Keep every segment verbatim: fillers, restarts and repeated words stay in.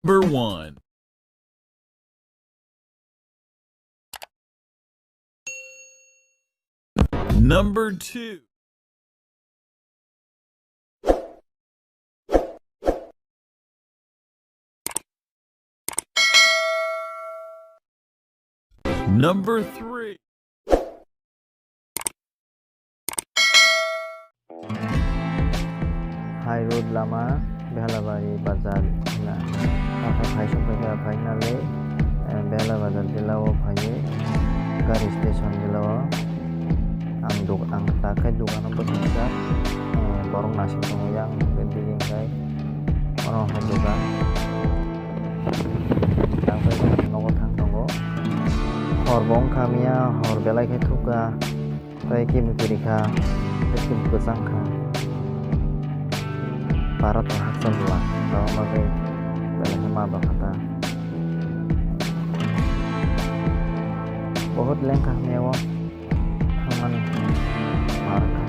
Number one. Number two. Number three. High road lama Behalabari bazar hwnna. Aka phai sokphaikha finally, eh, Behala bazar jila o phaiwi gari station jila o ang duk-, ang takhai dukano bwsajak, eh, borok nasing tongo yang bini hwnkhe oro hai dukan. Tangpai nogo thang tongo. Hor bo wngkha miya, hor belai khe thukha. Tei kebo kwrwi kha, tei kebo kwchang kha. Para tong hakchal rwla, abo bagwi belai khe ma doha ta. Bahut lengkha hamya o thangmani mar kha.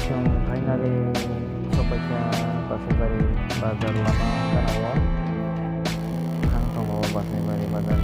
Chwng finally sokpaikha Basaibari bazar lama gana o. Thang tongo Basaibari bazar